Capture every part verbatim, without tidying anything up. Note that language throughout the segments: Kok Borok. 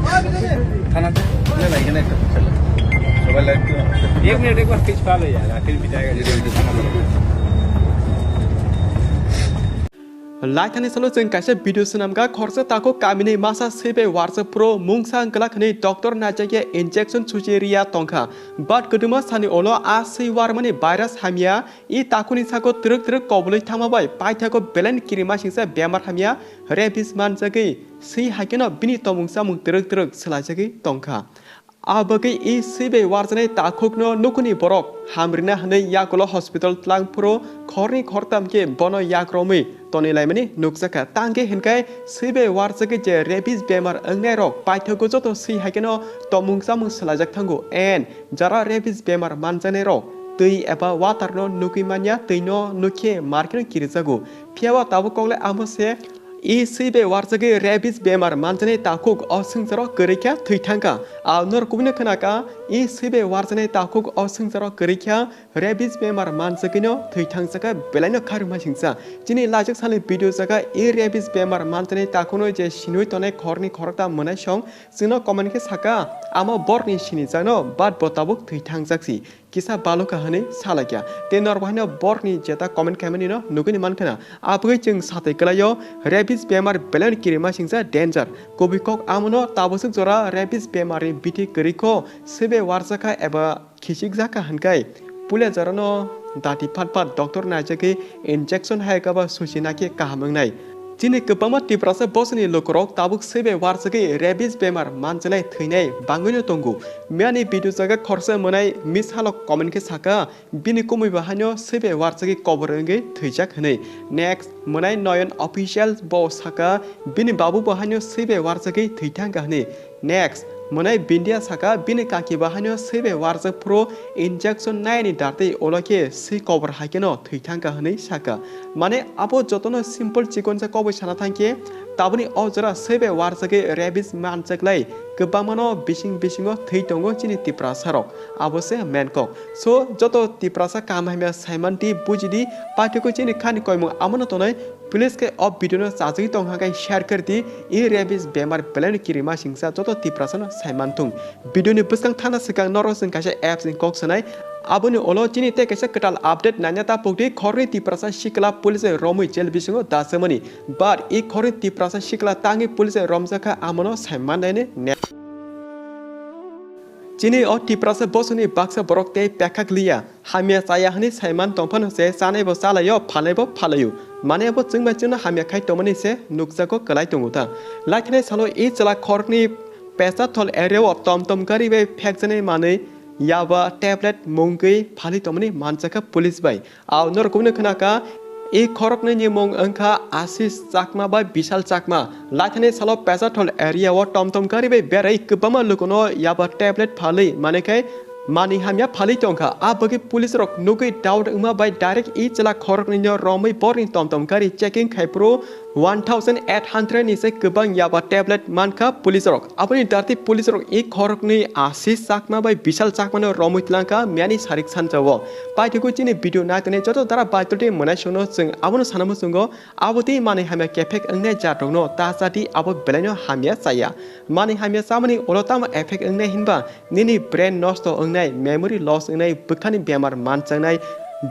खाना ले भाई, खाना एक तो चलो। मोबाइल लाइट क्यों? एक मिनट, एक बार खींच पा लो यार, आखिर भी जाएगा। Laithani salo chwng kaisa video swnamkha, khoroksa takhuk kamini masa swibai warsa phuru mungsa wngkla khwnwi doctor naijak ya injection suchi riya tongkha. But kwdwma sani ulo a swi warmani virus hamya, i takhukni sago twrwk twrwk kobului thangma bai paithago belai kirima singsa bemar hamya rabies manjagwi swi haikeno bini tomung chamung twrwk twrwk swlaijagwi tongkha. A bagwi i swibai warjaknai takhukno nukuni borok hamrina hwnwi yakulo hospital tlangphuru khorni khortam khe bono yakromwi tonilaimani nukjakha. Tangkhe hinkhai swibai warjakgwi je rabies bemar wngnairok paithago joto swi haikeno tomung chamung swlaijak thango and jara rabies bemar manjaknairok twi eba waterno nukwi manya, twino nukhe markeno kirijago. Phiyaba tabuk koklai amo se i swibai warjagwi rabies bemar manjaknai takhuk o swngcharo kwrwi khe thwi thangkha. Ang norok kubuni khwnakha, i swibai warjaknai takhuk o swngcharo kwrwi khe rabies bemar manjagwino thwi thangjakha belaino kharwma singsa. Chini lajak salni video jaga i rabies bemar manjaknai takhukno je sinwi tonai khorni khorokta mwnaisong chwngno comment khe saka, amo borokni sinijakno but bo tabuk thwi thangjaksi. Kisa balukha hwnwi salaikha. Tei norok haino borokni jeta comment khaimani no nugwini mankha na. Aboni chwng satai kwlaio, rabies bemar belai kirima singsa danger. Kubui kok amono taboswk jora rabies bemarni bithi kwrwikho swibai warjakha eba khichikjakha hwnkhai puila jorano dati phat phat doctor naijagwi injection hai kaba suchi nakhe kaham wngnai. Chini kwbangma Tiprasa bosongni lukurok tabuk swibai warjagwi rabies bemar manjaknai thwinai bangwino tongo. Miyani video jaga khoroksa mwnai miss halok comment khe saka, bini kumui bo haino swibai warjagwi kobor wngwi thwijak hwnwi. Next, mwnai Noyon Official bo saka, bini babu bo haino swibai warjagwi thwithangkha hwnwi. Next, mwnai Bindia saka, bini kaki bo haino swibai warjak phuru injection naini dartwi ulo khe swi kobor hai kheno thwithangkha hwnwi saka. Mane abo jotono simple chikonsa koboi sana thangkhe, taboni o jora swibai warjagwi rabies manjaklai kwbangmano bising bisingo thwi tongo chini Tiprasarok. Abo se main kok. So, joto Tiprasa kaham hamya saimanti, bujidi, paithakgo chini khani koimung amono tonwi, please khe o video no chajagwi tong hwnkhe share khardi, i rabies bemar belaino kirima singsa joto Tiprasano saimanthung. Video ni bwskang thangna swkang norok chwng kaisa apps ni kok sanai. Aboni ulo chini tei kaisa kwtal update naina ta pokdi, khorni Tiprasa sikla police romwi jail bisingo dachomani. But i khorni Tiprasa sikla tangwi police romjakha amono saimannaini ne. Chini o Tiprasa bosongni baksa borok tei pekhak liya, hamya chaya hwnwi saiman tongphano se chanaibo chalaio, phalnaibo phalaio. Mane bo chwngbai chwngno hamya khai tongmani se nukjago kwlai tongo ta. Laithani salo i chwla khorokni Pesathol area o tom tom gari bai phekjaknai manwi yaba tablet mungwi phali tongmani manjakha police bai. Ao norok kubuni khwnakha, i khoroknwi ni mung wngkha Ashish Chakma bai Bishal Chakma. Laithani salo Pesathol area o tom tom gari bai berai kwbangma lukuno yaba tablet phalwi, mane khe mani hamya phalwi tongkha. A bagwi police rok nugwi doubt wngma bai direct i chwla khoroknwi no romwi borni tom tom gari checking khai phuru one thousand eight hundred ni se kwbang yaba tablet mankha police rok. Aboni dartwi police rok i khoroknwi Ashish Chakma bai Bishal Chakma no romwi tlangkha miyani sarik sanjao. Paithago chini video naitoni joto dara baitolti mwnaisongno chwng abono sana muchungo, abotwi manwi hamya kephek wngnai jat rokno ta chadi abo belaino hamya chaya. Manwi hamya chamani ulo tamo effect wngnai hinba nini brain nosto wngnai, memory loss wngnai, bwkhani bemar manchaknai,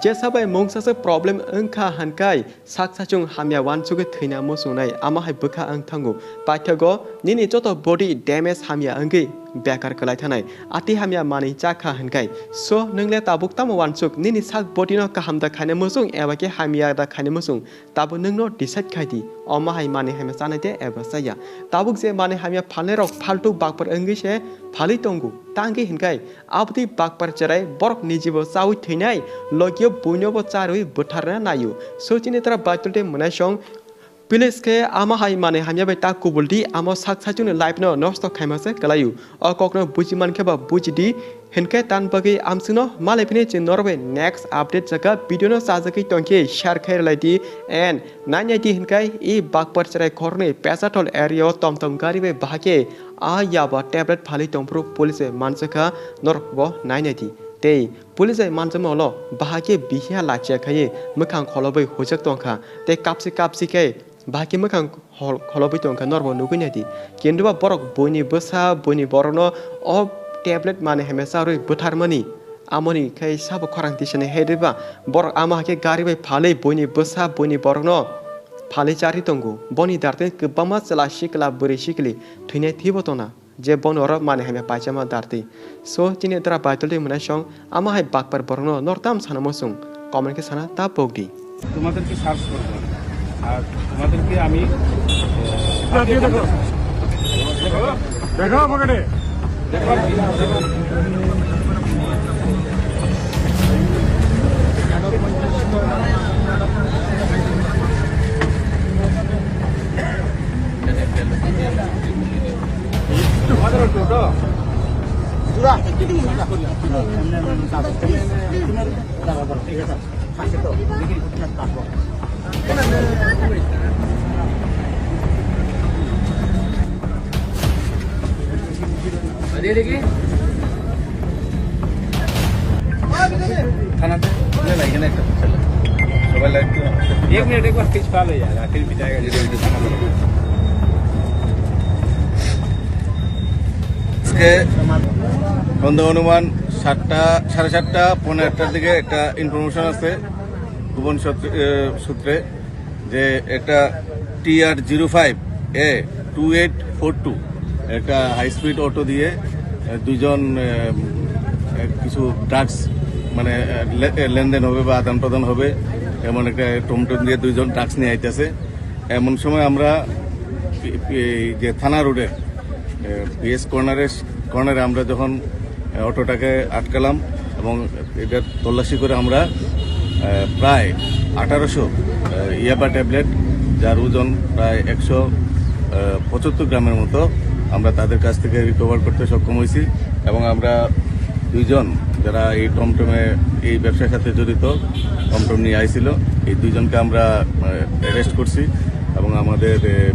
jesa bai mungsa se problem wngkha hwnkhai sak sachung hamya wansugwi thwina muchungnai, ama hai bwkha wng thango. Paithago nini joto body damage hamya wngwi bekar kwlai thanai. Ati hamya manwi chakha hwnkhai. So, nwng le tabuk tamo wansuk? Nini sak body no kaham da khaina muchung eba khe hamya da khaina muchung? Tabuk nwng no decide khai di, omo hai manwi hamya chanai de eba chaya. Tabuk je manwi hamya phalnai rok phaltu bakpar wngwi se phalwi tongo. Tangwi hwnkhai abotwi bakpar cherai borok nijibo chawi thwinai, logiyo buinobo charwi butharna naio. So chini tara baitolti mwnaisong, please khe ama hai manwi hamya bai ta kubul di, amo sak saichungni life no nosto khaima se kwlaio. O kokno buji mankhe ba buji di, hinkhe tan bagwi amsino malai phini chwng norok bai next update jaga video no chajagwi tongkhe share khai rwlai di and nainai di hinkhai i bakpar cherai khoroknwi Pesathol area o tom tom gari bai bahai khe a yaba tablet phalwi tongphuru police bai manchakha, norok bo nainai di. Tei police bai manchama ulo bahai khe bihiya lachia khaiwi mwkhang kholobwi hujak tongkha tei kapsi kapsi khe Bahai khe mwkhang hol-, kholobwi tongkha, norbo nugwi naidi. Kintu ba borok buini bwsa, buini borokno o tablet manwi hamya charwi bwtharmani, amoni khai sabo khorang tisani hai rwba. Borok ama hai khe gari bai phalwi buini bwsa, buini borokno phalwi charwi tongo. Boni dartwi kwbangma chwla sikla, bwrwi sikli thwinai thibo tongna. Je bono oro manwi hamya paisama dartwi. So, chini dra Baitul twi mwnai song, ama hai bakpar borokno nor tam sana muchung, comment khe sana ta pokdi. তোমাদেরকে সার্চ করবো। আর তোমাদেরকে আমি, আহ, দেখো, দেখো পকেটে। থানাতে? না, না, এখানে একটা ছেলে। সবাই লাইট দিও। এক মিনিট, একবার পিছ পা লো ইয়ার, আখের পিছায় গেছে। আজকে সন্ধ্যা অনুমান সাতটা, সাড়ে সাতটা, পৌনে আটটার দিকে একটা ইনফরমেশন আছে গোপন সূত্রে, এ, সূত্রে যে একটা টিআর জিরো ফাইভ এ টু এইট ফোর টু একটা হাই স্পিড অটো দিয়ে, এ, দুইজন, এ, এ, কিছু ড্রাগস মানে, এ, লে-, এ, লেনদেন হবে বা আদান প্রদান হবে, এমন একটা টমটম দিয়ে দুইজন ড্রাগস নিয়ে আইতেছে। এমন সময় আমরা পি-, পি-, এই যে থানা রোডে, এ, পিএস কর্নারের, কর্নারে আমরা যখন, এ, অটোটাকে আটকালাম এবং এটা তল্লাশি করে আমরা, এ, প্রায় আঠারোশো, এ, ইয়াবা ট্যাবলেট, যার ওজন প্রায় একশো, এ, পঁচাত্তর গ্রামের মতো আমরা তাদের কাছ থেকে রিকভার করতে সক্ষম হয়েছি এবং আমরা দুইজন যারা এই টমটমে, এই ব্যবসার সাথে জড়িত, টমটম নিয়ে আইছিল, এই দুইজনকে আমরা, আহ, অ্যারেস্ট করছি এবং আমাদের, এ,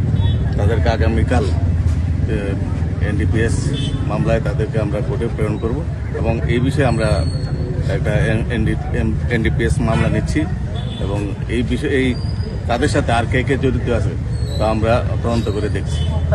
তাদেরকে আগামীকাল, এ, এনডিপিএস মামলায় তাদেরকে আমরা কোর্টে প্রেরণ করব এবং এই বিষয়ে আমরা একটা এন-, এনডি-, এম-, এনডিপিএস মামলা নিচ্ছি এবং এই বিষয়ে, এই তাদের সাথে আর কে কে জড়িত আছে তা আমরা তদন্ত করে দেখছি।